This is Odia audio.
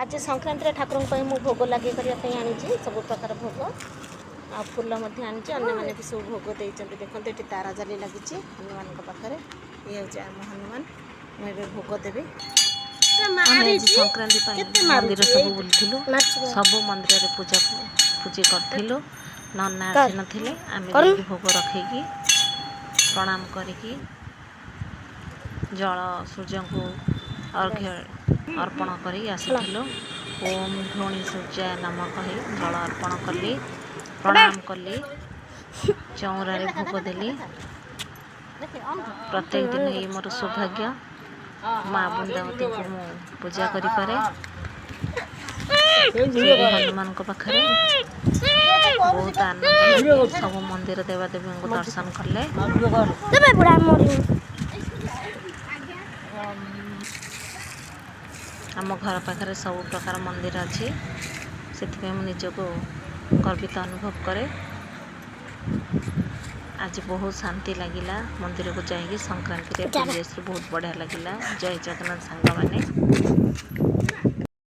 ଆଜି ସଂକ୍ରାନ୍ତିରେ ଠାକୁରଙ୍କ ପାଇଁ ମୁଁ ଭୋଗ ଲାଗି କରିବା ପାଇଁ ଆଣିଛି ସବୁ ପ୍ରକାର ଭୋଗ ଆଉ ଫୁଲ ମଧ୍ୟ ଆଣିଛି। ଅନ୍ୟମାନେ ବି ସବୁ ଭୋଗ ଦେଇଛନ୍ତି। ଦେଖନ୍ତୁ, ଏଠି ତାରା ଜାଲି ଲାଗିଛି ହନୁମାନଙ୍କ ପାଖରେ। ଇଏ ହେଉଛି ଆମ ହନୁମାନ। ମୁଁ ଏବେ ଭୋଗ ଦେବି। ଆମେ ଆଜି ସଂକ୍ରାନ୍ତି ପାଇଁ ମନ୍ଦିର ସବୁ ବୁଲିଥିଲୁ। ସବୁ ମନ୍ଦିରରେ ପୂଜା ପୂଜି କରିଥିଲୁ। ନନା ଆସିନଥିଲେ। ଆମେ ଯାଇକି ଭୋଗ ରଖିକି, ପ୍ରଣାମ କରିକି, ଜଳ ସୂର୍ଯ୍ୟଙ୍କୁ ଅର୍ଘ୍ୟ ଅର୍ପଣ କରି ଆସିଥିଲୁ। ଓମ୍ ଘୃଣି ସୂର୍ଯ୍ୟାୟ ନମ କହି ଜଳ ଅର୍ପଣ କଲି, ପ୍ରଣାମ କଲି, ଚଉରାରେ ଭୋଗ ଦେଲି। ପ୍ରତ୍ୟେକ ଦିନ ଇଏ ମୋର ସୌଭାଗ୍ୟ, ମା ବୃନ୍ଦାବତୀଙ୍କୁ ମୁଁ ପୂଜା କରିପାରେ, ସେ ବି ହନୁମାନଙ୍କ ପାଖରେ। ବହୁତ ଆନନ୍ଦ ଲାଗେ ସବୁ ମନ୍ଦିର ଦେବାଦେବୀଙ୍କୁ ଦର୍ଶନ କଲେ। ଆମ ଘର ପାଖରେ ସବୁ ପ୍ରକାର ମନ୍ଦିର ଅଛି, ସେଥିପାଇଁ ମୁଁ ନିଜକୁ ଗର୍ବିତ ଅନୁଭବ କରେ। ଆଜି ବହୁତ ଶାନ୍ତି ଲାଗିଲା ମନ୍ଦିରକୁ ଯାଇକି। ସଂକ୍ରାନ୍ତିରେ ବୁଲି ଆସିଲୁ, ବହୁତ ବଢ଼ିଆ ଲାଗିଲା। ଜୟ ଜଗନ୍ନାଥ ସାଙ୍ଗମାନେ।